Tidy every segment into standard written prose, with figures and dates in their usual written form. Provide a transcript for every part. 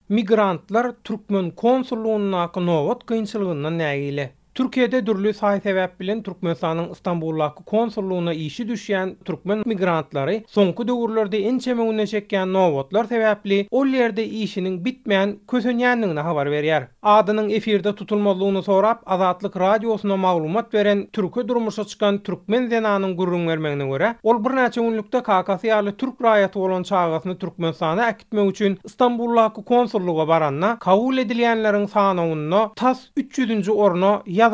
Migrantlar türkmen konsullygyndaky nobat kynçylygyndan nägile. Türkiýede dürli saý-sebäp bilen Türkmenistanyň Stambuldaky konsullygyna işi düşýän türkmen migrantlary soňky döwürlerde ençeme güne çekýän nobatlar sebäpli ol ýerde işiniň bitmän kösenýändigini habar berýär. Adynyň efirde tutulmazlygyny sorap Azatlyk Radiosyna maglumat beren türke durmuşa çykan türkmen zenanyň gürrüň bermegine görä, ol birnäçe günlükde kakasy ýaly türk raýaty bolan çagasyny Türkmenistana äkitmek üçin Stambuldaky konsullyga baranda, kabul edilýänleriň sanawynda tas üç ýüzünji orna ýazylandygyny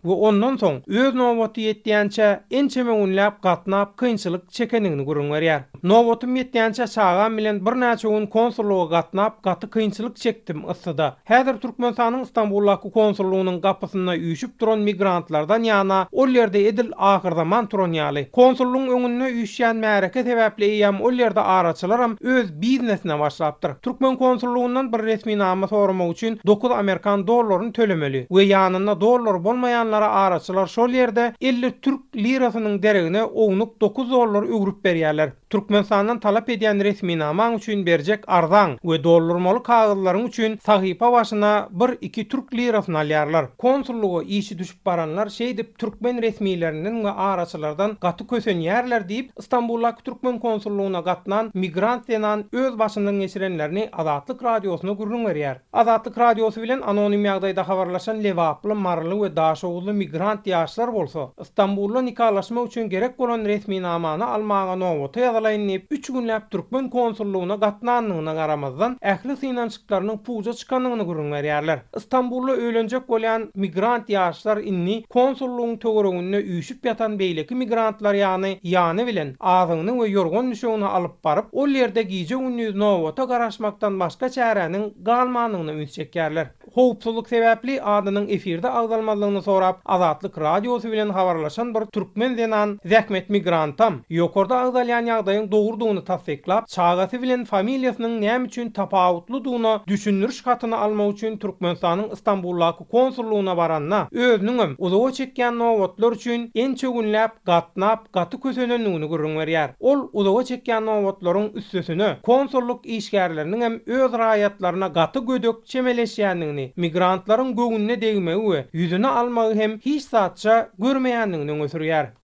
we ondan soň öz nobaty ýetýänçä ençeme günläp gatnap kynçylyk çekendigini gürrüň berýär. Nobatym ýetýänçä çagam bilen birnäçe gün konsullyga gatnap gaty kynçylyk çekdim yssyda. Häzir Türkmenistanyň Stambuldaky konsullygynyň gapysynda üýşüp duran migrantlardan ýana ol ýerde edil ahyrzaman turan ýaly. Konsullygyň öňünde üýşýän märeke sebäpli eýýäm ol ýerde araçylaram öz biznesine başlapdyr. Türkmen konsullygyndan bir resminama soramak üçin dokuz amerikan dollaryny tölemeli we ýanynda dollary bolmaýanlara araçylar şol ýerde 50 türk lirasynyň deregine ownuk dokuz dollar öwrüp berýärler. Türkmenistandan talap edýän resminamaň üçin berjek arzaň we doldurmaly kagyzlaryň üçin sahypa başyna bir-iki türk lirasyny alýarlar. Konsullyga işi düşüp baranlar şeýdip türkmen resmilerinden we araçylardan gaty kösenýärler diýip, Stambuldaky türkmen konsullygyna gatnan migrant zenan öz başyndan geçirenlerini Azatlyk Radiosyna gürrüň berýär. Azatlyk Radiosy bilen anonim ýagdaýda habarlaşan lebaply, maryly we daşoguzly migrant ýaşlar bolsa, Stambulda nikalaşmak üçin gerek bolan resminamany almaga nobata ýazylaýyn diýip, üç günläp türkmen konsullygyna gatnandygyna garamazdan, ähli synanyşyklarynyň puja çykandygyny gürrüň berýärler. Stambulda öýlenjek bolýan migrant ýaşlar indi konsullygyň töwereginde üýşüp ýatan beýleki migrantlar ýany ýany bilen azygyny we ýorgan-düşegini alyp baryp, ol ýerde gije-gündiz nobata garaşmakdan başga çäräniň galmandygyna üns çekýärler. Howpsuzlyk sebäpli adynyň efirde agzalmazlygyny sorap, Azatlyk Radiosy bilen habarlaşan bir türkmen zenan zähmet migrantam, ýokarda agzalýan ýagdaýyň dogrudygyny tassyklap, çagasy bilen familiýasynyň näme üçin tapawutlydygyna düşündiriş hatyny almak üçin Türkmenistanyň Stambuldaky konsullygyna baranda, özüniňem uzaga çekýän nobatlar üçin ençe günläp gatnap, gaty kösenendigini gürrüň berýär. Ol uzaga çekýän nobatlaryň üstesine, konsullyk işgärleriniňem öz raýatlaryna gaty gödek çemeleşýändigini, migrantlaryň göwnüne degmegi we ýüzüne almagy hem hiç zatça görmeýändigini öňe sürýär.